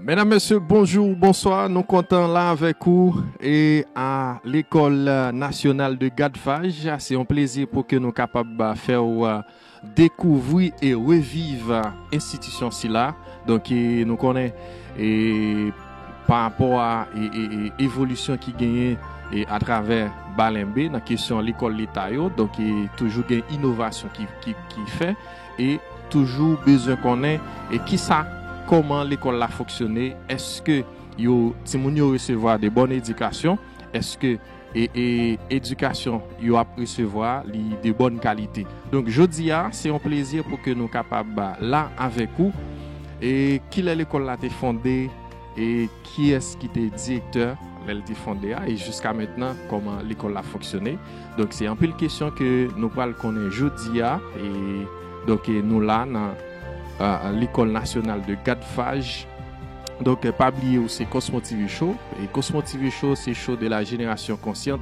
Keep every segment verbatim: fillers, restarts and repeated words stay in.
Medam, mesye, bonjou, bonswa. Nou kontan la avèk ou e a Lekòl Nasyonal de Gadfaj. Se yon plezi pou ke nou kapab, a, fè w, a, dekouvri e reviv, a, enstitisyon sila. Donk, e, nou konnen, e, pa rapò a, e, e, e, evolisyon ki genyen, e, atravè Balenbe nan kesyon lekòl leta yo. Donk, e, toujou gen inovasyon ki, ki, ki fè. E toujou bezwen konnen, e kisa, kòman lekòl la fonksyone, èske yo, timoun yo resevwa de bòn edikasyon, èske, e, e, edikasyon yo ap resevwa li de bòn kalite. Donk, jodi a, se yon plezi pou ke nou kapab, a, la avèk ou. E kilè lekòl la te fonde, e kiyès ki te direktè lè l te fonde a, e jiska mentnan, kòman lekòl la fonksyone. Donk, se anpil kesyon ke nou pral konnen jodi a, e donk, e nou la nan, a, Lekòl Nasyonal de Gadfaj. Donk, e pa bliye ou se Cosmo T V Show, e Cosmo T V Show, se show de la génération consciente,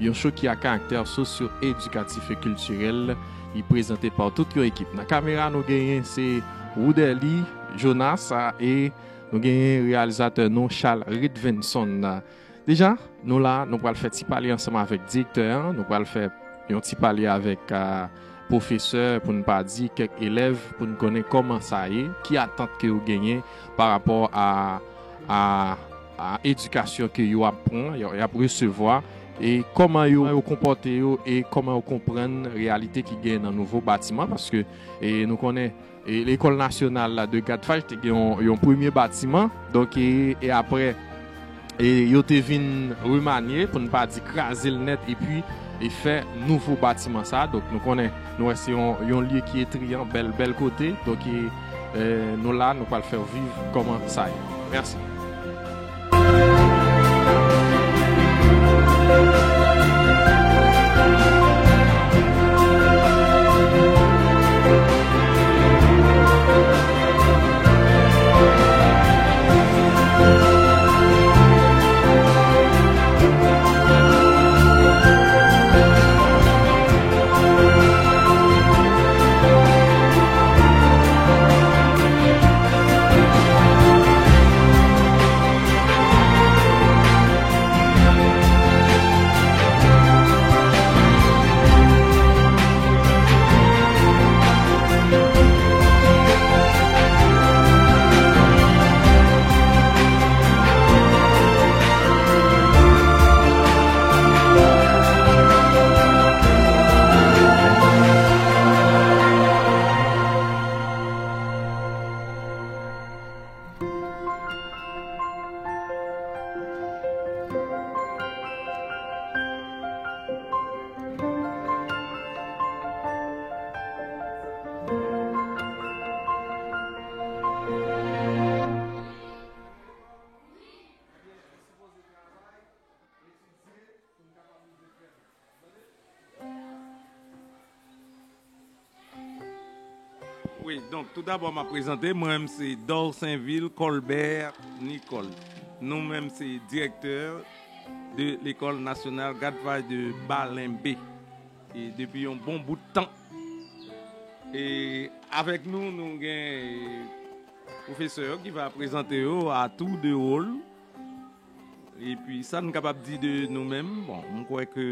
yon show ki a karaktè sosyo-edikatif e kiltirèl, li prezante pa tout yon ekip. Nan kamera, nou genyen se Wooderly Jonas, a, e nou genyen reyalizatè nou, Charles Ridvenson. Deja, nou la, nou pral fè ti pale ansanm avèk direktè an, nou pral fè yon ti pale avèk, a, pwofesè, pou n pa di kèk elèv, pou n konnen kòman sa ye, ki atant ke yo genyen pa rapò a, a, a edikasyon ke yo ap pran, yo, y ap resevwa, e kòman yo, yo konpòte yo, e kòman yo konprann reyalite ki genyen nan nouvo batiman, paske, e nou konnen, e lekòl nasyonal la de Gadfaj te gen yon, yon premye batiman. Donk, e, e apre, e yo te vin remanye, pou n pa di kraze l nèt, epi, e fè nouvo batiman sa. Donk, nou konnen, nou wè se yon, yon lye ki etriyan, bèl, bèl kote. Donk, e, e nou la, nou pral fè w viv kòman sa ye. Mèsi. Wi, donk, tou dabò, m ap prezante. Mwen menm, se Dorsainville Colbert Nicole. Nou menm, se direktè de Lekòl Nasyonal Gadfaj de Balenbe. E depi yon bon bout tan. E avèk nou, nou gen pwofesè yo ki va prezante yo a tou de wòl. Epi sa n kapab di de nou menm, bon, m kwè ke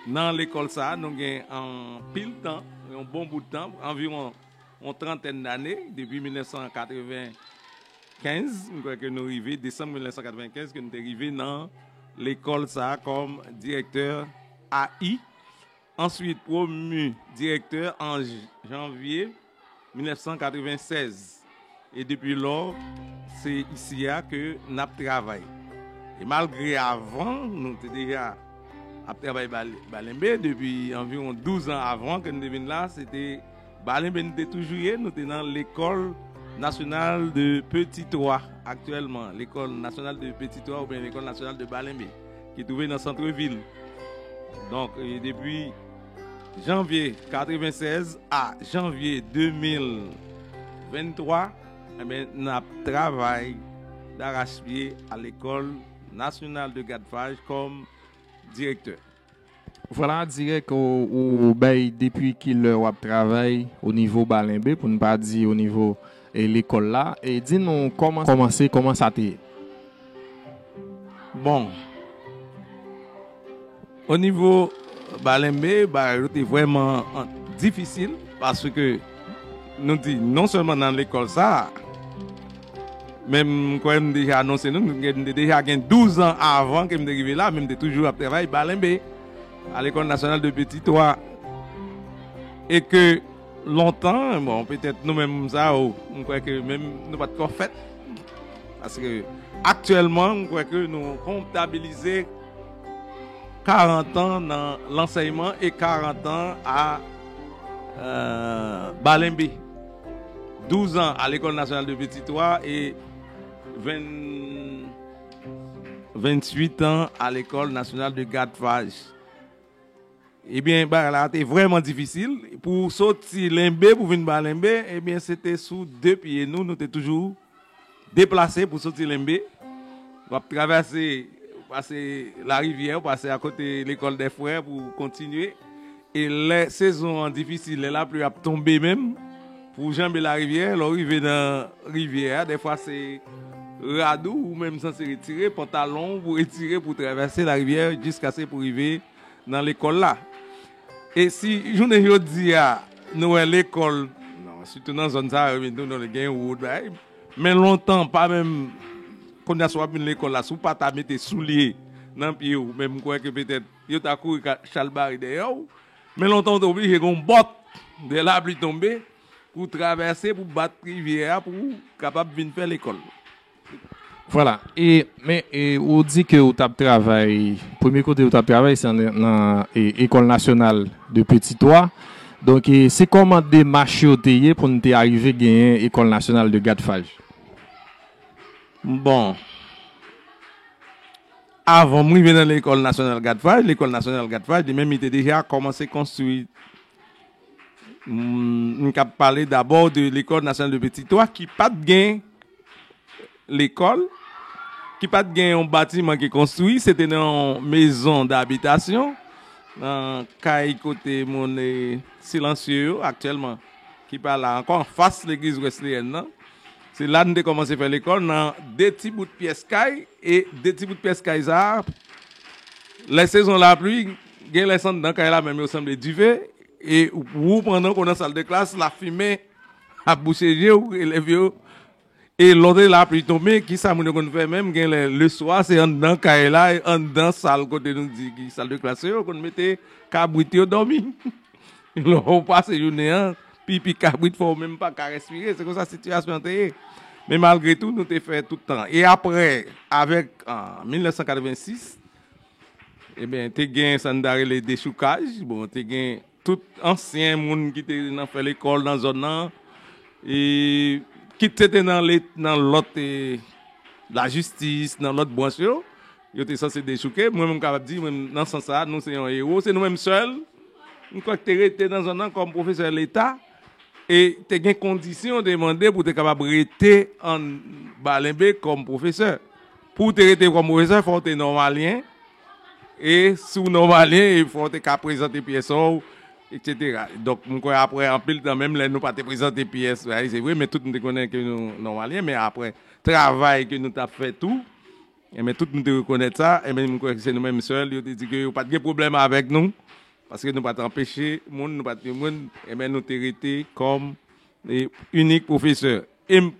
nan lekòl sa a, nou gen anpil tan, yon bon bout tan, anviwon yon trantèn dane, depi mil nèf san katreven kenz, m kwè ke nou rive, desanm mil nèf san katreven kenz, ke nou te rive nan lekòl sa a kòm direktè A I. Answit, pwomi direktè an j-, janvye mil nèf san katreven sèz. E depi lò, se isi a ke n ap travay. E malgre avan, nou te deja ap travay Bal-, Balenbe depi anviwon douz an avan ke n te vin la, se te Balenbe n te toujou ye, nou te nan Lekòl Nasyonal de Petit Roi aktyèlman, Lekòl Nasyonal de Petit Roi oubyen Lekòl Nasyonal de Balenbe, ki twouve nan santrevil. Donk, e depi janvye katreven sèz a janvye de mil venntwa, enben, n ap travay darachpye a Lekòl National de Gadfaj kòm direktè. Vwala, dirèk ou, ou bay depi ki lè w ap travay o nivo Balenbe, pou n pa di o nivo e, lekòl la. E di nou kòman kòmanse, kòman sa te ye? Bon, o nivo Balenbe, bagay yo te vrèman an- difisil, paske nou di non sèlman nan lekòl sa a, men m kwè m deja anonse nou, m te deja gen douz an avan ke m te rive la, men m te toujou ap travay Balenbe, à l'École Nationale de Petit Oie. E ke lontan, bon, petèt nou menm sa yo, m kwè ke menm nou pa t ko fèt. Paske aktyèlman, m kwè ke nou kontabilize karant an nan lansèyman e karant an a euh, Balenbe. Douz an à l'École Nationale de Petit Oie e ven, venntuit an à l'École Nationale de Gadfaj. Ebyen, bagay la te vrèman difisil. Pou w soti Lenbe pou vin Balenbe, ebyen, se te sou de pye nou, nou te toujou deplase pou soti Lenbe. W ap travèse, pase Larivyè, pase akote Lekòl dè Frè pou w kontinye. E lè sezon an difisil, lè lapli ap tonbe menm, pou w janbe Larivyè, lè w rive nan rivyè a, dèfwa se rad ou, ou menm sanse retire, pantalon ou pou retire pou w travèse Larivyè jiskaske pou w rive nan lekòl la. E si jounen jodi a, nou wè lekòl, non, sitou nan zòn sa yo, nou, nou gen wout, bagay. Men lontan, pa menm, kounye a si w ap vin lekòl la, si w pa ta mete soulye nan pye w, men m kwè ke petèt yo ta kouri ka- chalbari dèyè w. Men lontan, w te oblije gen yon bòt, lè lapli tonbe, pou w travèse, pou w bat rivyè a, pou w kapab vin fè lekòl. Vwala. E, men, e, ou di ke ou t ap travay, premye kote ou t ap travay, se nan, nan e, École Nationale de Petit Oie. Donk, e, se kòman demach yo te ye pou n te arive genyen École Nationale de Gadfaj? Bon. Avan m rive nan Lekòl Nasyonal Gadfaj, Lekòl Nasyonal Gadfaj, li menm, li te deja kòmanse konstwi. M, m k ap pale dabò de Lekòl Nasyonal de Petit Oie, ki pa t gen lekòl, ki pa t gen yon batiman ki konstwi, se te nan yon mezon dabitasyon, nan kay kote moun e, silansye yo aktyèlman, ki pa la ankò, anfas legliz Wesleyèn nan. Se la n te kòmanse fè lekòl, nan de ti bout pyès kay, e de ti bout pyès kay sa a, lè sezon lapli, gen lè se anndan kay la menm yo sanble dife, e ou, ou pandan w nan sal de klas, lafimen ap bouche je w, elèv yo. E lòt lapli tonbe, kisa moun yo konn fè menm? Gen lè, leswa, se anndan kay la, anndan sal kote nou di ki sal de klas yo, yo konn mete kabrit yo dòmi. Lè w pase jounen an, pipi kabrit fè w menm pa ka respire. Se konsa sitiyasyon an te ye. Men malgre tou, nou te fè tout tan. E apre, avèk, an mil nèf san katrevensis, ebyen, te gen sa n ta rele dechoukaj. Bon, te gen tout ansyen moun ki te nan fè lekòl nan zòn nan, e kit se te nan le- nan lòt e, lajistis, nan lòt branch yo, yo te sanse dechouke. Mwen menm, m kapab di, mwen, nan sans sa a, nou se yon ewo. Se nou menm sèl, m kwè, ki te rete nan zòn nan kòm pwofesè leta. E te gen kondisyon yo te mande pou te kapab rete ann Balenbe kòm pwofesè. Pou w te rete kòm pwofesè, fò w te nòmalyen. E si w nòmalyen, e fò w te ka prezante pyès ou, etsetera. Donk, m kwè apre anpil tan, menm lè nou pa te prezante pyès, se vre, men tout moun te konnen ke nou nòmalyen, men apre travay ke nou t ap fè tou, enben, tout moun te rekonèt sa, enben, m kwè ke se nou menm sèl, yo te di ke yo pa t gen pwoblèm avèk nou, paske nou pa t anpeche moun, nou pa t gen moun, enben, nou te rete kòm e, inik pwofesè. E m-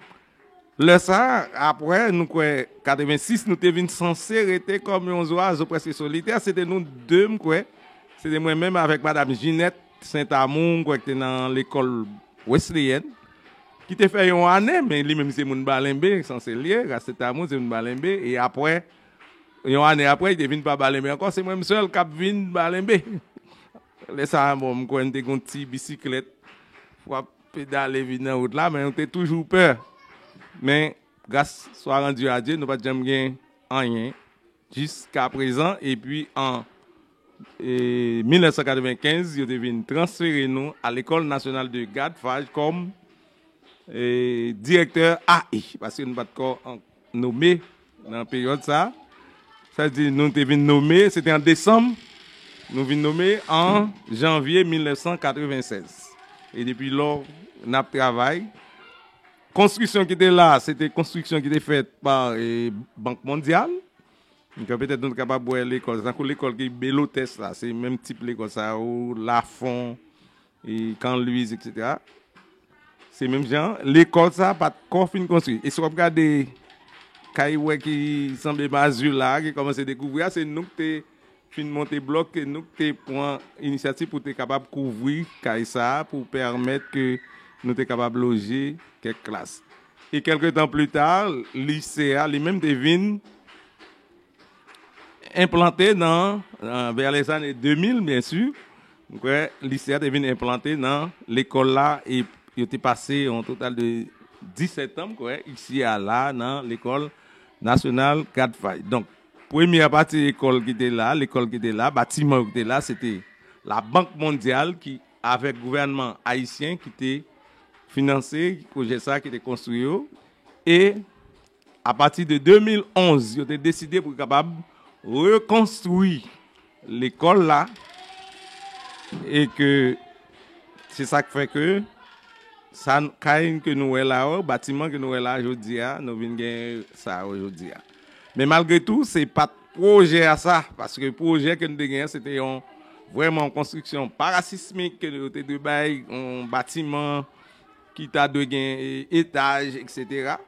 lè sa a, apre, nou kwè, katrevensis, nou te vin sanse rete kòm yon zwazo prèske solitè. Se te nou de, m kwè. Se te mwen menm avèk madam Jinèt Sent Amou, m kwè, ki te nan lekòl Wesleyèn, ki te fè yon ane, men li menm se moun Balenbe, sanse l ye, Sent Amou se moun Balenbe, e apre, yon ane apre, li te vin pa Balenbe ankò, se mwen menm sèl k ap vin Balenbe. Lè sa a, bon, m kwè n te gen yon ti bisiklèt pou ap pedale vin nan wout la, men nou te toujou pè. Men, grâce soit rendue à Dieu, nou pa t janm gen anyen jiska prezan. Epi, an e, mil nèf san katrevenkenz, yo te vin transfere nou à l'École Nationale de Gadfaj kòm e, direktè A E, paske nou pa t ko- an- nome nan peryòd sa a. Sa di nou te vin nome, se te an desanm, nou vin nome an janvye mil nèf san katrevennsèz. E depi lò, n ap travay. Konstriksyon ki te la, se te konstriksyon ki te fèt pa eh, Bank Mondyal. Donk, petèt nou kapab wè lekòl, tankou lekòl ki Belotès la, se menm tip lekòl sa yo, Lafon, e Kan Lwiz, etsetera. Se menm jan, lekòl sa pa t ko fin konstwi. E si w ap gade kay wè ki sanble mazil la, ki kòmanse dekouvri a, se nou ki te fin monte blòk, ke nou ki te pran inisyativ pou te kapab kouvri kay sa a, pou pèmèt ke nou te kapab loje kèk klas. E kèlke tan pli ta, lise a li menm te vin enplante nan, nan vers les années deux mille, byen si. Mwen kwè lise a te vin enplante nan lekòl la e yo te pase yon total de disèt an, mwen kwè, isi a la, nan lekòl nasyonal Gad Fay. Donk, premye pati lekòl ki te la, lekòl ki te la, batiman yo ki te la, se te Labank Mondyal ki, avèk gouvènman ayisyen, ki te finanse pwojè sa, ki te konstwi yo. E apati de de mil onz, yo te deside pou kapab rekonstwi lekòl la e ke se sa k fè ke sa n- kay ke nou wè la yo, batiman ke nou wè la jodi a, nou vin gen sa yo jodi a. Men malgre tou, se pa t pwojè a sa, paske pwojè ke nou te gen an, se te yon vrèman yon konstriksyon parasismik ke yo te dwe bay, yon batiman ki ta dwe gen e, etaj, etsetera.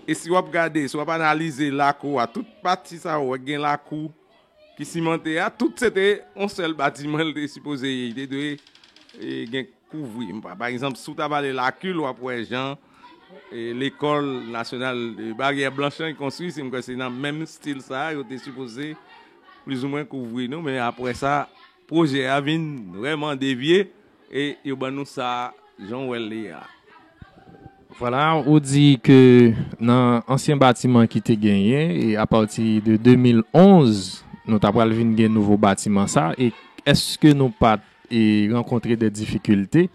E si w ap gade, si w ap analize lakou a, tout pati sa yo, w gen lakou ki simante a, tout se te yon sèl batiman li te sipoze ye. Li te dwe e, gen kouvri. Pa, pa egzanp, si w ta pale Lakil, w ap wè jan e, lekòl nasyonal e, Baryè Blanch lan konstwi, si m kwè se nan menm stil sa a, yo te sipoze plizoumwen kouvri nou, men apre sa, pwojè a vin vrèman devye e yo ban nou sa jan w wè l ye a. Vwala, ou di ke nan ansyen batiman ki te genyen, e apati de de mil onz, nou ta pral vin gen nouvo batiman sa, e èske nou pa t e, rankontre de difikilte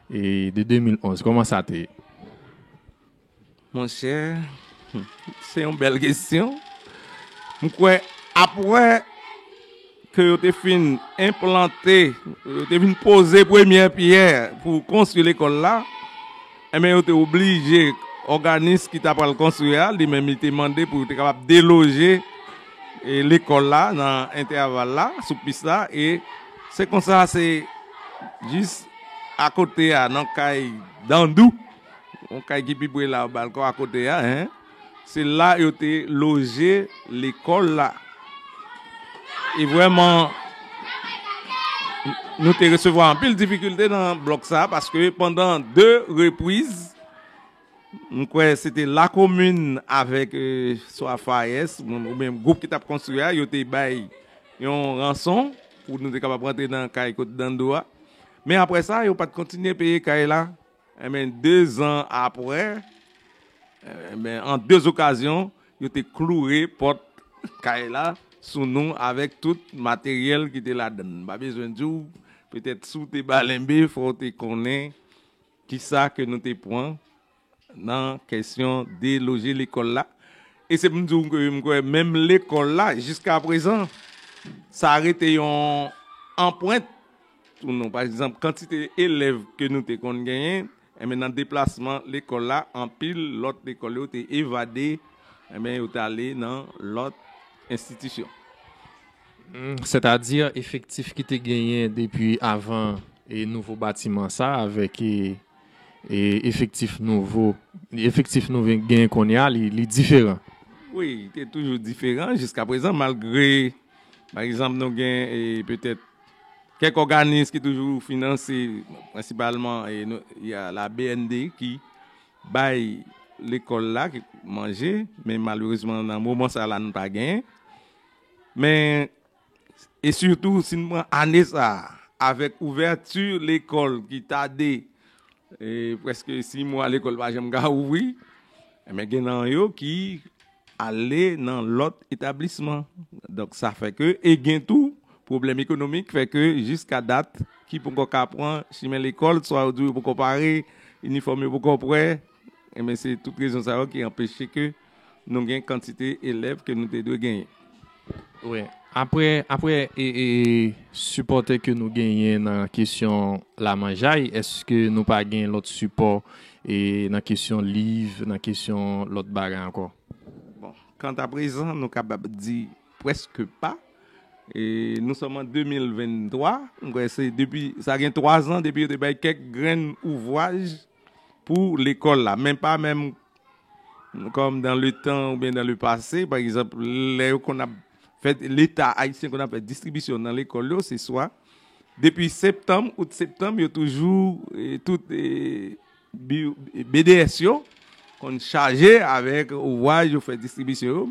e, de de mil onz? Kòman sa te ye? Monchè, se yon bèl kesyon. M kwè apre ke yo te fin enplante, yo te fin poze premyè pyè pou konstwi lekòl la, enben yo te oblije òganis ki ta pral konstwi a, li menm li te mande pou yo te kapab deloje e, lekòl la nan entèval la, sou pis la, e se konsa se jis akote a, nan kay Dandou, yon kay ki pi pre la, balkon akote a, en. Se la yo te loje lekòl la. E vrèman, nou te resevwa anpil difikilte nan blòk sa, paske pandan de repriz, m kwè se te lakomin avèk e, swa FAES, oubyen gwoup ki t ap konstwi a, yo te bay yon ranson pou nou te kapab rantre nan kay kot Dandou a. Men apre sa, yo pa t kontinye peye kay la. Enben, de zan apre, enben, an de okazyon, yo te kloure pòt kay la sou nou avèk tout materyèl ki te ladan l. M pa bezwen di w, petèt si w te balenbe, fò w te konnen kisa ke nou te pran nan kesyon deloje lekòl la. E se pou m di w ke m kwè menm lekòl la, jiska prezan, sa rete yon anprent pou nou. Pa egzanp, kantite elèv ke nou te konn genyen, enben, nan deplasman lekòl la, anpil lòt lekòl yo te evade, enben, yo te ale nan lòt enstitisyon. Hmm, sètadi, efektif ki te genyen depi avan e nouvo batiman sa, avèk e, e efektif nouvo, efektif nou genyen kounye a, li, li diferan. Wi, li te toujou diferan jiska prezan, malgre, pa egzanp, nou gen e, petèt kèk òganis ki toujou finanse, prensipalman e, nou, y a la B N D ki bay lekòl la ki manje, men malerezman, nan moman sa la, nou pa genyen. Men, e sitou, si n pran ane sa a, avèk ouvèti lekòl ki tade e, prèske sis mwa, lekòl pa janm ka ouvri, enben, gen nan yo ki ale nan lòt etablisman. Donk, sa fè ke, e gen tou, pwoblèm ekonomik fè ke, jiska dat, ki poko ka pran chimen lekòl, swa yo di yo poko pare, inifòm yo poko prè, enben, se tout rezon sa yo ki anpeche ke nou gen kantite elèv ke nou te dwe genyen. Wi. Apre, apre e, e, sipòtè ke nou genyen nan kesyon lamanjay, èske nou pa gen lòt sipò e, nan kesyon liv, nan kesyon lòt bagay ankò? Bon, kanta prezan, nou kapab di prèske pa. E nou sòm an de mil venntwa, m kwè se depi, sa gen twa zan depi yo te bay kèk grenn ouvwaj pou lekòl la, men pa menm kòm dan le tan oubyen dan le pase, pa egzanp, lè yo konn ap fè, Leta ayisyen konn ap fè distribisyon nan lekòl yo, se swa depi septanm, out septanm, yo toujou, e, tout e, bi- B D S yo konn chaje avèk ouvwaj yo fè distribisyon yo.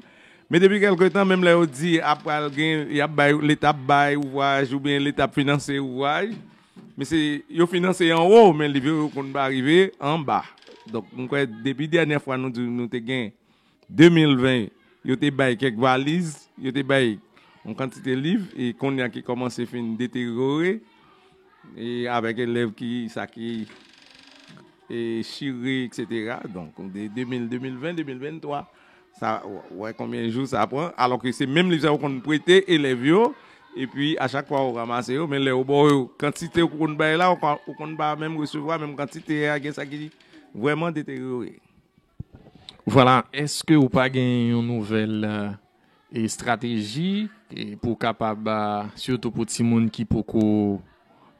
Men depi kèlke tan, menm lè yo di ap pral gen, y ap bay, Leta ap bay ouvwaj oubyen Leta ap finanse ouvwaj, men se yo finanse anwo, men liv yo konn pa rive anba. Donk, m kwè depi dènyè fwa nou di nou te gen de mil ven, yo te bay kèk valiz, yo te bay yon kantite liv, e kounye a ki kòmanse fin deteryore, e avèk elèv ki, sa ki e, chire, et cetera. Donk, de de mil, de mil ven, de mil venntwa, sa, w- wè konbyen jou sa pran, alò ke se menm liv sa yo konn prete elèv yo, epi a chak fwa ou ranmase yo, men lè yo ba w yo, kantite ou konn bay la, ou pa, ou konn pa menm resevwa menm kantite a, gen sa ki vrèman deteryore. Vwala, èske ou pa gen yon nouvèl e, estrateji e, pou w kapab, a, sitou pou timoun ki poko,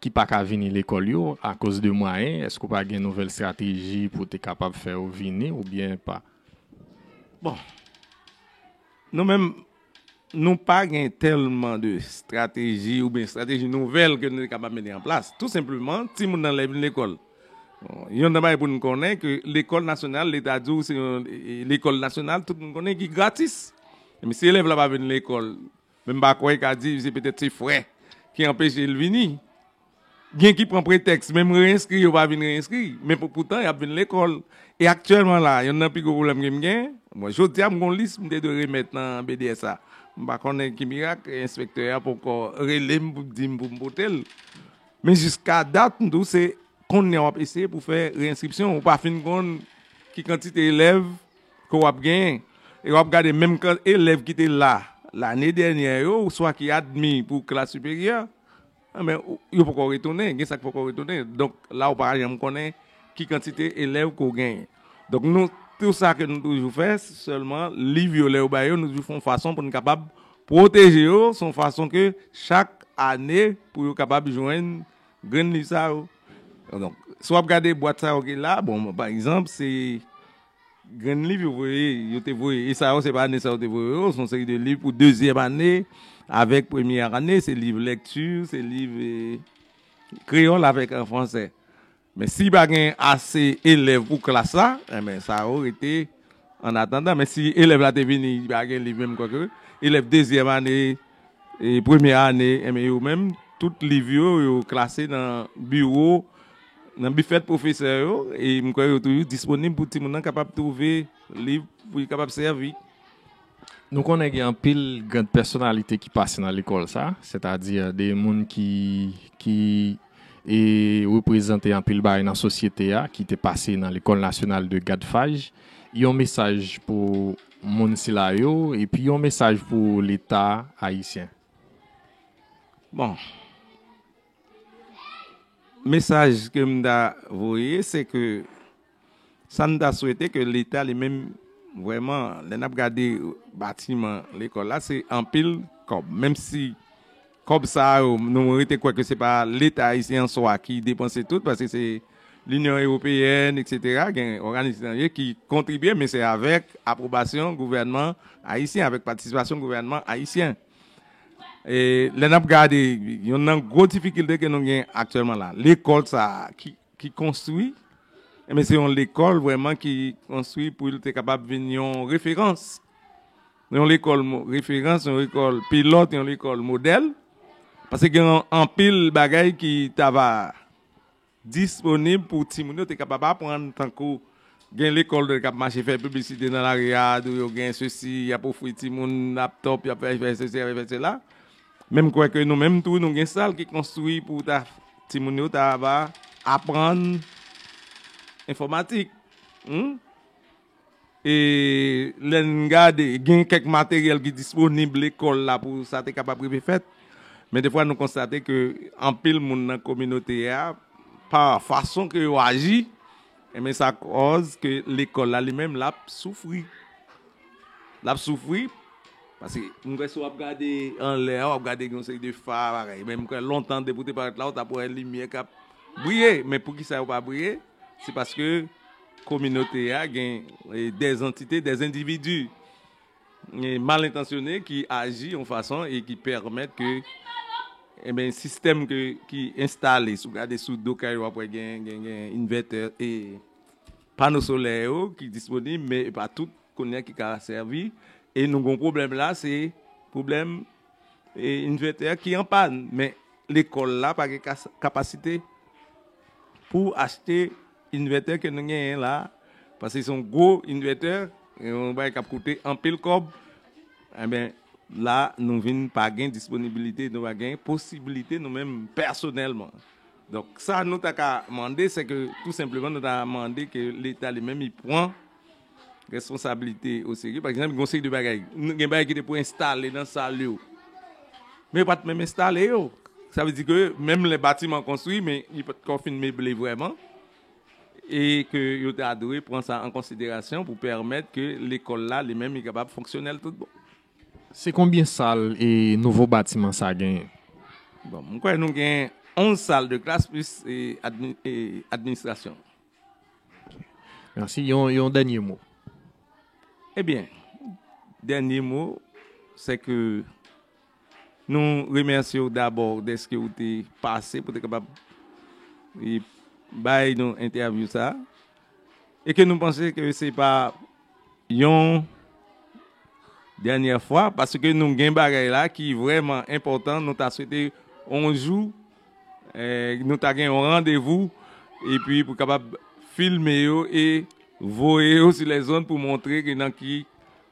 ki pa ka vini lekòl yo akoz de mwayen, èske ou pa gen nouvèl estrateji pou te kapab fè yo vini oubyen pa? Bon, nou menm, nou pa gen tèlman de estrateji oubyen estrateji nouvèl ke nou te kapab mete an plas. Tou senpleman, timoun nan lè vin lekòl. Bon, youn nan bagay pou nou konnen ke lekòl nasyonal, Leta di w se yon e, lekòl nasyonal, tout moun konnen ki gratis. Men si elèv la pa vin lekòl, men m pa kwè ka di se petèt se frè ki anpeche l vini. Gen ki pran pretèks, menm reyenskri, yo pa vin reyenskri. Men pou, poutan, y ap vin lekòl. E aktyèlman la, youn nan pi gwo pwoblèm ke m gen, bon, jodi a, m gon lis m te dwe remèt nan B D S a. M pa konnen ki mirak, enspektè a poko rele m pou di m pou m pote l. Men jiska dat, m di w, se kounye a w ap eseye pou fè reenskripsyon. Ou pa fin konn ki kantite elèv ke w ap genyen. E w ap gade menm kan elèv ki te la lane dènyè yo, oswa ki admi pou klas siperyè, Enben, ou- yo poko retounen, gen sa k poko retounen. Donk, la ou pa janm konnen ki kantite elèv ke w genyen. Donk, nou, tou sa ke nou toujou fè, sèlman liv yo, lè yo bay yo, nou toujou fè yon fason pou nou kapab pwoteje yo, se yon fason ke chak ane, pou yo kapab jwenn grenn liv sa yo. Donk, si w ap gade bwat sa yo ki la, bon, pa egzanp, se grenn liv yo voye, yo te voye, e sa yo, se pa ane sa yo te voye yo, se yon seri de liv pou dezyèm ane avèk premyè ane, se liv lèkti, se liv e, kreyòl avèk an fransè. Men si pa gen ase elèv pou klas la, enben, sa yo rete an atandan. Men si elèv la te vini, li pa gen liv menm, kwake elèv dezyèm ane, e premyè ane, enben, yo menm, tout liv yo, yo klase nan biwo, nan bifèt pwofesè yo, e m kwè yo toujou disponib pou timoun nan kapab twouve liv pou li kapab sèvi. Nou konnen gen anpil gran pèsonalite ki pase nan lekòl sa, sètadi de moun ki, ki e reprezante anpil bagay nan sosyete a, ki te pase nan Lekòl Nasyonal de Gadfaj. Yon mesaj pou moun sila yo, epi yon mesaj pou Leta ayisyen. Bon. Mesaj ke m ta voye, se ke sa n ta swete ke Leta li menm, vrèman, lè n ap gade batiman lekòl la, se anpil kòb. Menm si kòb sa yo, nou rete kwè ke se pa Leta ayisyen an swa ki depanse tout, paske se Linyon Ewopeyèn, et cetera, gen òganis etranje ki kontribye, men se avèk apwobasyon gouvènman ayisyen, avèk patisipasyon gouvènman ayisyen. E lè n ap gade, youn nan gwo difikilte ke nou gen aktyèlman la, lekòl sa a ki, ki konstwi, enben, se yon lekòl vrèman ki konstwi pou l te kapab vin yon referans. Yon lekòl mo- referans, yon lekòl pilòt, yon lekòl modèl. Paske gen anpil bagay ki ta va disponib pou timoun yo te kapab aprann, tankou gen lekòl k ap mache fè piblisite nan lari a, di w yo gen sesi, y ap ofri timoun laptòp, y ap fè, fè sesi, y ap fè sela. Men m kwè ke nou menm tou, nou gen sal ki konstwi pou ta, timoun yo ta va aprann enfòmatik. Hmm? E lè n gade, gen kèk materyèl ki disponib lekòl la pou sa te kapab rive fèt. Men defwa, nou konstate ke anpil moun nan kominote a, pa fason ke yo aji, enben, sa kòz ke lekòl la li menm, l ap soufri. L ap soufri, paske m kwè si w ap gade anlè a, w ap gade yon seri de fa, bagay. Men m kwè lontan, depi w te parèt la, w t ap wè limyè k ap briye. Men poukisa yo pa briye? Se paske kominote a gen, e, dèzantite, dèzendividi, e, malentansyone ki aji yon fason e ki pèmèt ke, enben, sistèm ke, ki enstale, si w gade sou do kay yo, w ap wè gen, gen, gen envètè e pano solè yo ki disponib, men e pa tout kounye a ki ka sèvi. E nou gon pwoblèm la, se pwoblèm, e, envètè ki an pàn. Men lekòl la pa gen kas-, kapasite pou achte envètè ke nou genyen la, paske se yon gwo envètè, yon bagay k ap koute anpil kòb. Enben, la, nou vin pa gen disponibilite, nou pa gen posibilite nou menm pèsonèlman. Donk, sa nou ta ka mande, se ke tou senpleman, nou ta mande ke Leta li menm, li pran responsablite o serye. Pa egzanp, gen yon seri de bagay. Nou gen bagay ki te pou enstale nan sal yo. Men yo pa t menm enstale yo. Sa vle di ke menm lè batiman konstwi, men li pa t ko fin meble vrèman. E ke yo ta dwe pran sa an konsiderasyon pou pèmèt ke lekòl la, li menm, li kapab fonksyonèl tout bon. Se konbyen sal e nouvo batiman sa genyen? Bon, m kwè nou gen onz sal de klas plis e admi-, e administrasyon. Mèsi. Yon, yon dènye mo. Ebyen, dènye mo, se ke nou remèsye w dabò dèske w te pase pou te kapab, e, bay nou entèvyou sa. E ke nou panse ke se pa yon dènyè fwa, paske nou gen bagay la ki vrèman enpòtan. Nou ta swete yon jou, eh, nou ta gen yon randevou, epi pou kapab filme yo e voye yo sou lèzonn pou montre ke nan ki,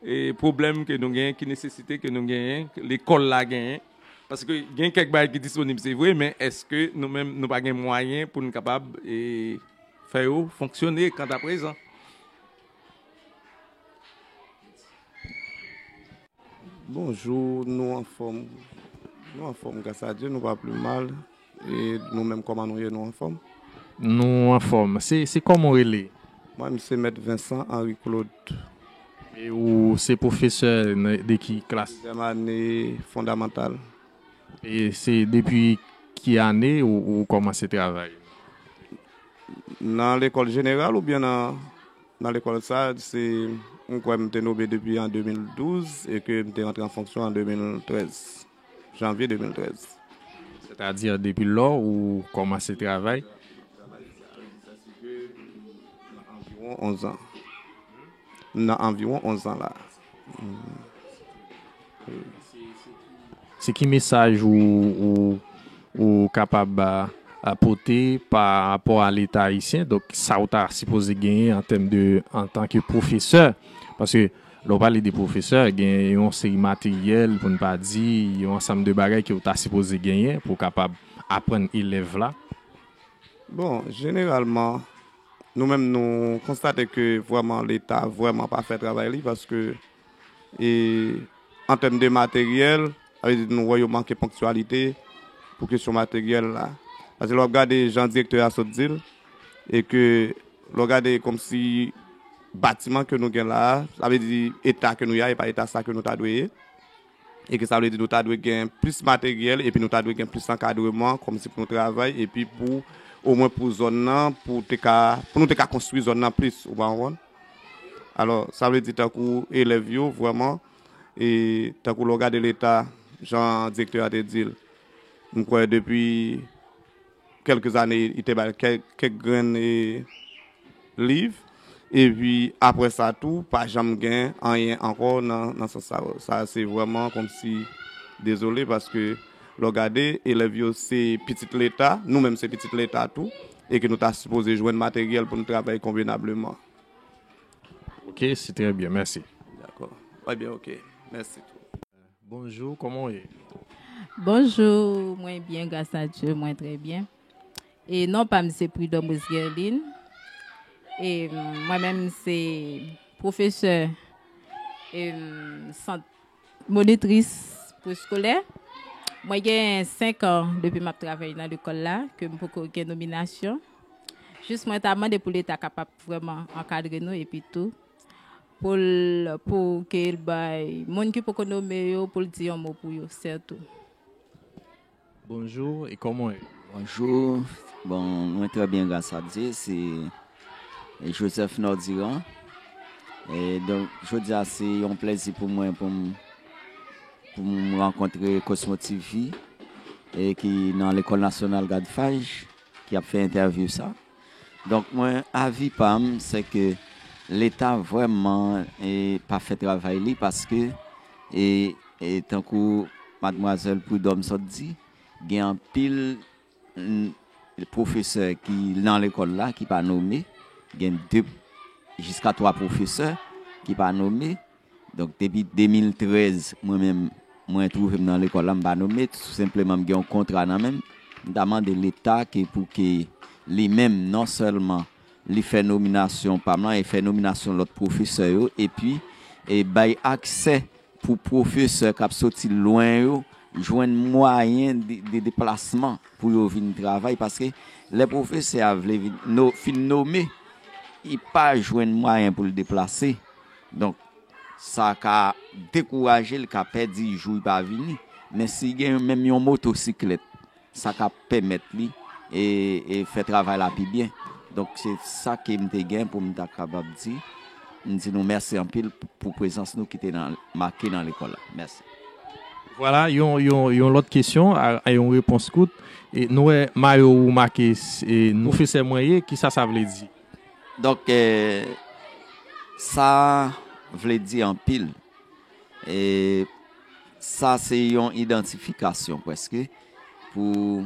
eh, pwoblèm ke nou genyen, ki nesesite ke nou genyen, lekòl la genyen. Paske gen kèk bagay ki disponib, se vre, men èske nou menm, nou pa gen mwayen pou nou kapab, eh, fè yo fonksyone kanta prezan? Bonjou, nou anfòm. Nou anfòm, gras a Dye, nou pa pli mal. E nou menm, kòman nou ye, nou anfòm? Nou anfòm. Se, se kòman w rele? Mwen, m se Mèt Vincent Henri Claude. E ou se pwofesè nan, de ki klas? Dezyèm ane fondamantal. E se depi ki ane ou, ou kòmanse travay? Nan lekòl jeneral oubyen nan, nan lekòl sa, se, m kwè m te nome depi an de mil douz e ke m te rantre an fonksyon an de mil trèz, janvye de mil trèz. Sètadi depi lò ou kòmanse travay? Nan anviwon onz an. Nan anviwon onz an la. Se ki mesaj ou, ou, ou kapab, a, a pote pa rapò a Leta ayisyen? Donk, sa ou ta sipoze genyen an tèm de, antanke pwofesè? Paske lè w pale de pwofesè, gen yon seri materyèl, pou n pa di, yon ansanm de bagay ke w ta sipoze genyen pou w kapab aprann elèv la. Bon, jeneralman, nou menm, nou konstate ke vrèman Leta vrèman pa fè travay li, paske, e, an tèm de materyèl, sa vle di nou wè yo manke ponktyalite pou kesyon materyèl la. Paske lè w ap gade jan direktè a sot di l, e ke lè w gade kòmsi batiman ke nou gen la a, sa vle di eta ke nou ye a, e pa eta sa ke nou ta dwe ye. E ke sa vle di nou ta dwe gen plis materyèl, epi nou ta dwe gen plis ankadreman, kòmsi pou nou travay, epi pou, omwen pou zòn nan, pou te ka, pou nou te ka konstwi zòn nan plis, ou pa konprann? Alò, sa vle di tankou elèv yo, vrèman, e tankou lè w gade Leta, jan direktè a te di l, m kwè depi kèlke zane, li te bay kèk, kèk grenn, e, liv. Epi, apre sa tou, pa janm gen anyen ankò nan, nan sans sa. Sa, se vrèman kòmsi dezole, paske lè w gade, elèv yo se pitit Leta, nou menm se pitit Leta tou, e ke nou ta sipoze jwenn materyèl pou nou travay konvenableman. Ok, se trè byen, mèsi. Dakò. Trè byen, ok. Mèsi tou. Bonjou, kòman w ye? Bonjou, mwen byen, gras a Dye, mwen trè byen. E non pa m se Prud'homme Rose Guerline. E mwen menm se pwofesè, em, sant, monitris preskolè. Mwen gen senk an depi m ap travay nan lekòl la, ke m poko gen nominasyon. Jis mwen ta mande pou Leta kapab vrèman ankadre nou, epi tou, pou l, pou ke l bay moun ki poko nome yo, pou l di yon mo pou yo, sètou. Bonjou, e kòman w ye? Bonjou. Bon, mwen trè byen, gras a Dye. Se Joseph Nordiran. E donk, jodi a, se yon plèzi pou mwen pou m, pou m rankontre Cosmo T V, e ki nan Lekòl Nasyonal Gadfaj, ki ap fè entèvyou sa. Donk, mwen, avi pa m, se ke Leta vrèman e, pa fè travay li, paske, e, e tankou madmwazèl Prud'homme sot di, gen anpil, mm, pwofesè ki nan lekòl la ki pa nome, gen de jiska twa pwofesè ki pa nome. Donk, depi de mil trèz, mwen menm, mwen twouve m nan lekòl la, m pa nome, tou senpleman m gen yon kontra nan men m. M ta mande Leta ke pou ke li menm, non sèlman li fè nominasyon pa m lan, e fè nominasyon lòt pwofesè yo, epi e bay aksè pou pwofesè k ap soti lwen yo jwenn mwayen de, de deplasman pou yo vin travay, paske lè pwofesè a vle vin no, fin nome, li pa jwenn mwayen pou l deplase. Donk, sa ka dekouraje l, ka pèdi jou li pa vini. Men si gen menm yon motosiklèt, sa ka pèmèt li e, e fè travay la pi byen. Donk, se sa ke m te gen pou m ta kapab di. M di nou mèsi anpil pou prezans nou ki te nan, make nan lekòl la. Mèsi. Vwala, yon, yon, yon lòt kesyon, a, a yon repons kout. E, nou wè mayo ou make, e, pwofesè mwen ye, kisa sa vle di? Donk, e, sa vle di anpil. E sa se yon idantifikasyon prèske pou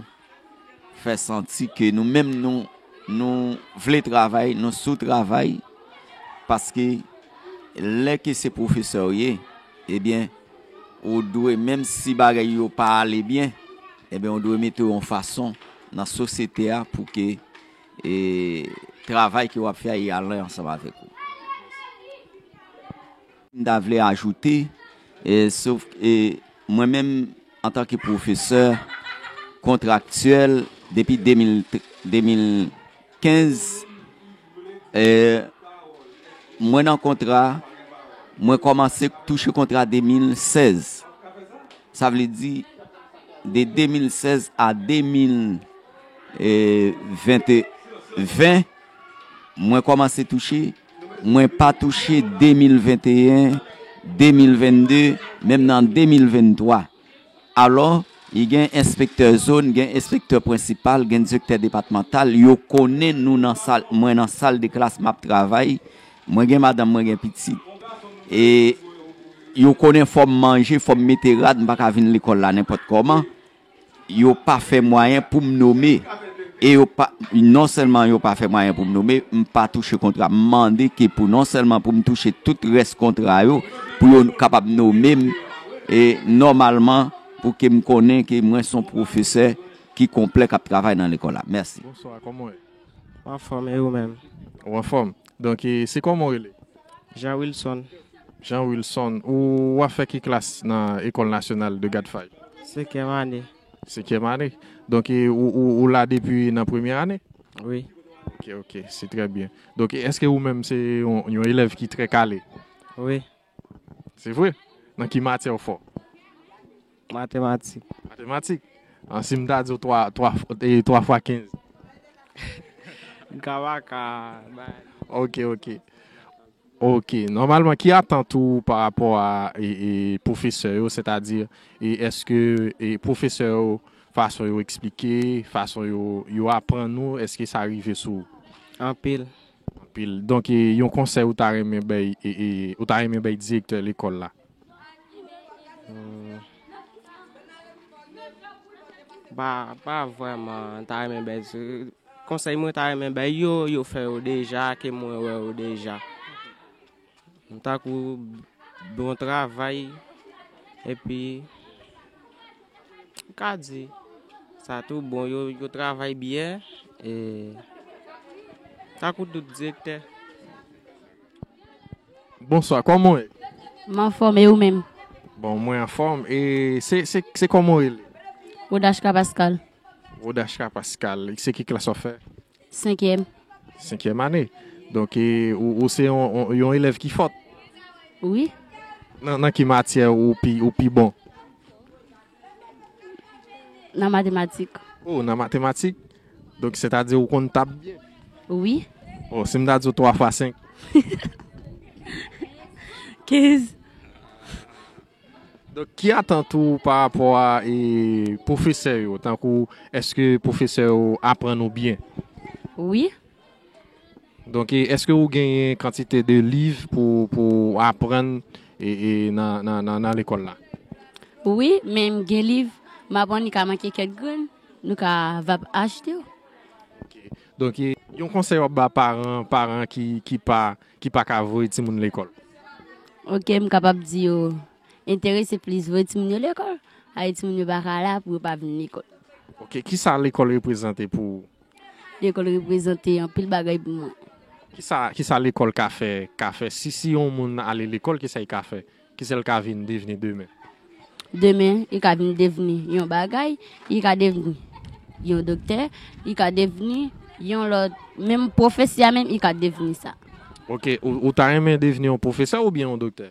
fè santi ke nou menm nou, nou vle travay, nou sou travay, paske lè ke se pwofesè w ye, ebyen, ou dwe, menm si bagay yo pa ale byen, ebyen, ou dwe mete w yon fason nan sosyete a pou ke e, travay ke w ap fè a, e ale ansanm avèk ou. M ta vle ajoute, e, sof, e, mwen menm, antanke pwofesè kontraktyèl depi de mil, de mil kenz, e, mwen nan kontra, mwen kòmanse touche kontra de mil sèz. Sa vle di, de de mil sèz a de mil ven, mwen kòmanse touche, mwen pa touche de mil venteyen, de mil vennde, menm nan de mil venntwa. Alò, i gen enspektè zòn, gen enspektè prensipal, gen direktè depatmantal, yo konnen nou nan sal, mwen nan sal de klas m ap travay, mwen gen madanm, mwen gen pitit. E yo konnen fò m manje, fò m mete rad, m pa ka vin lekòl la nenpòt kòman. Yo pa fè mwayen pou m nome. E yo pa, non sèlman yo pa fè mwayen pou m nome, m pa touche kontra. M mande ke pou non sèlman pou m touche tout rès kontra yo, pou yo kapab nome m, e nòmalman, pou ke m konnen ke mwen se yon pwofesè ki konplè k ap travay nan lekòl la. Mèsi. Bonswa, kòman w ye? Mwen anfòm, e ou menm? Ou anfòm. Donk, e, se kòman w rele? Jean Wilson. Jean Wilson, ou, w ap fè ki klas nan École Nationale de Gadfay? Senkyèm ane. Senkyèm ane. Donk, e, ou, ou, ou la depi nan premyè ane? Wi. Ok, ok, se trè byen. Donk, èske ou menm se yon, yon elèv ki trè kale? Wi. Se vre? Nan ki matyè w fò? Matematik. Matematik? An, si m ta di w twa, twa, e, twa fwa kenz? M ka pa ka bay. Ok, ok. Ok, nòmalman, ki atant ou pa rapò a e, e, pwofesè yo, sètadi, e, èske e, pwofesè yo, fason yo eksplike, fason yo, yo aprann ou, èske sa rive sou ou? Anpil. Anpil. Donk, e, yon konsèy ou ta renmen bay, e, e, ou ta renmen bay direktè lekòl la? Hmm. Pa, pa vrèman, ta renmen bay di-, konsèy mwen ta renmen bay yo, yo fè yo deja, ke mwen wè yo deja. Tankou bon travay, epi, m ka di, sa tou bon, yo, yo travay byen, e, tankou tout direktè. Bonswa, kòman w ye? M anfòm, e ou menm? Bon, mwen anfòm. E se, se, se kòman w rele? Rodachka Pascal. Rodachka Pascal. Se ki klas w ap fè? Senkyèm. Senkyèm ane. Donk, e, ou, ou se yon, yon, yon elèv ki fòt? Wi. Nan, nan ki matyè ou pi, ou pi bon? Nan matematik. Oh, nan matematik? Donk, sètadi ou konn tab byen? Wi. Oh, si m ta di w twa fwa senk? Kenz. Donk, ki atant ou pa rapò a e, pwofesè yo? Tankou, èske pwofesè yo aprann ou byen? Wi. Donk, e, èske ou genyen kantite de liv pou, pou aprann e, e, nan, nan, nan, nan lekòl la? Wi, men m gen liv, m aprann li ka manke kèk grenn, nou ka va achte yo. Donk, e, yon konsèy w ap ba paran, paran ki, ki pa, ki pa ka voye timoun lekòl? Ok, m kapab di yo enterese plis voye timoun yo lekòl, ale timoun yo pa ka la pou yo pa vin lekòl. Ok, ki sa lekòl reprezante pou ou? Lekòl reprezante anpil bagay pou mwen. Ki sa, ki sa lekòl ka fè, ka fè? Si, si yon moun ale lekòl, ki sa l ka fè? Ki sa l ka vin devni demen? Demen, li ka vin devni yon bagay, li ka devni yon doktè, li ka devni yon lòt, menm pwofesè a menm, li ka devni sa. Ok, ou, ou ta renmen devni yon pwofesè oubyen yon doktè?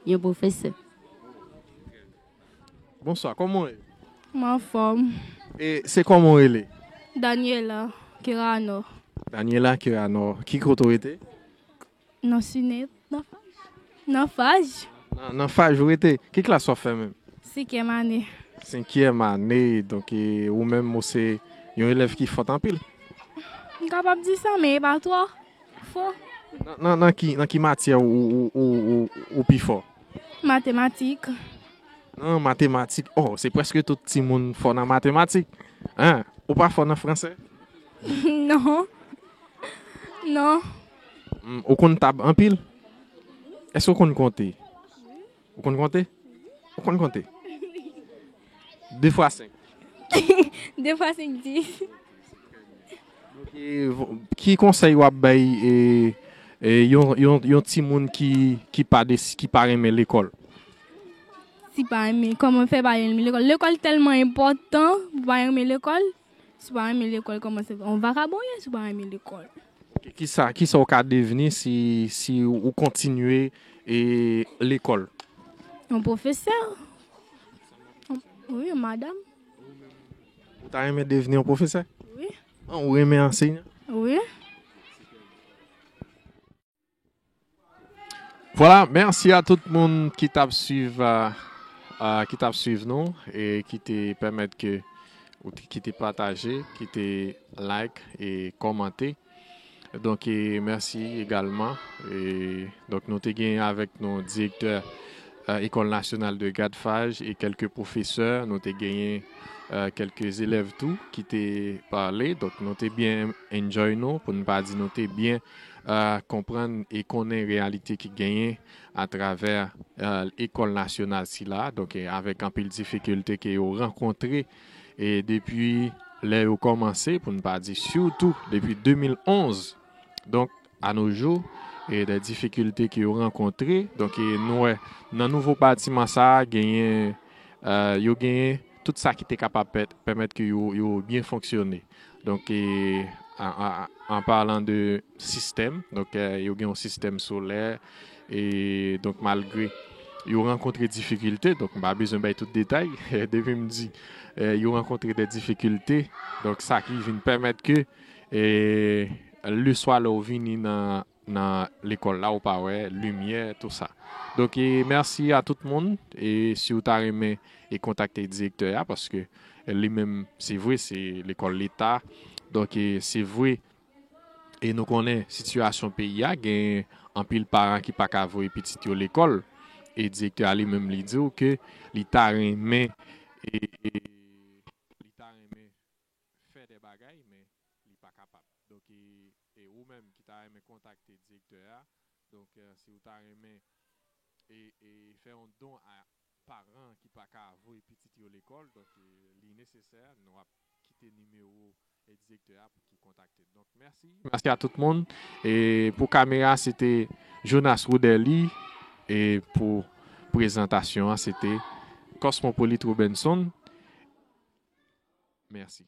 Yon pwofesè. Bonswa, kòman w ye? M anfòm. E se kòman w rele? Daniela Kerano. Daniela Kerano. Ki kote w rete? Nan Sinèt. Nan Faj. Nan Faj. Nan, nan Faj ou rete? Ki klas w ap fè menm? Senkyèm ane. Senkyèm ane. Donk, e, ou menm, ou se yon elèv ki fòt anpil? M kapab di sa, men e pa twò fò. Nan, nan, nan ki, nan ki matyè ou, ou, ou, ou, ou pi fò? Matematik. Nan matematik. Oh, se prèske tout timoun fò nan matematik. Hein? Ou pa fò nan fransè? Non. Non. Hmm, ou konn tab anpil? Èske ou konn konte? Ou konn konte? Ou konn konte? De fwa senk. De fwa senk, dis. Donk, e, ki konsèy w ap bay e, e, yon, yon, yon timoun ki, ki pa de, ki pa renmen lekòl? Si pa renmen, kòman fè pa renmen lekòl? Lekòl tèlman enpòtan, pou pa renmen lekòl. Si pa renmen lekòl, kòman se yon vakabon ye, si pa renmen lekòl? Kisa, kisa w ka devni si, si ou kontinye e, lekòl? Yon pwofesè. Wi, yon madanm. Ou ta renmen devni yon pwofesè? Wi. An, ou renmen anseye? Wi. Vwala, mèsi a tout moun ki t ap swiv, euh, euh, ki t ap swiv nou e ki te pèmèt ke ou te, ki te pataje, ki te like e kòmante. Donk, e mèsi egalman. E, donk, nou te gen avèk nou direktè, euh, École Nationale de Garde Faj e kèlke pwofesè. Nou te genyen, euh, kèlke elèv tou ki te pale. Donk, nou te byen enjoy nou, pou n pa di nou te byen, euh, konprann e konnen reyalite ki genyen atravè, euh, École Nationale sila. Donk, e avèk anpil difikilte ke yo rankontre e depi lè yo kòmanse, pou n pa di sitou depi de mil onz. Donk, a no jou, e de difikilte ke yo rankontre. Donk, e nou wè, nan nouvo batiman sa a, genyen, euh, yo genyen tout sa ki te kapab pè-, pèmèt ke yo, yo byen fonksyone. Donk, e, an, an, an palan de sistèm, donk, e, yo gen yon sistèm solè, e, donk, malgre yo rankontre difikilte, donk, m pa bezwen bay tout detay, depi m di, e, yo rankontre de difikilte, donk, sa ki vin pèmèt ke, e, leswa lè w vini nan, nan lekòl la, ou pa wè limyè, tou sa. Donk, e, mèsi a tout moun, e, si w ta renmen, e, kontakte direktè a, paske, e, li menm, se vre, se lekòl leta, donk, e, se vre, e nou konnen sitiyasyon peyi a, gen anpil paran ki pa ka voye pitit yo lekòl, e direktè a li menm, li di w ke li ta renmen, e, e, li ta renmen fè de bagay, men li pa kapab. Donk, e, e ou menm ki ta renmen kontakte direktè a, donk, e, si w ta renmen e, e fè yon don a paran ki pa ka voye pitit yo lekòl, donk, e, li nesesè, nou ap kite nimewo, e, direktè a pou ki kontakte. Donk, mèsi. Mèsi a tout moun. E pou kamera, se te Jonas Rodelli, e pou prezantasyon an, se te Cosmopolite Robinson. Mèsi.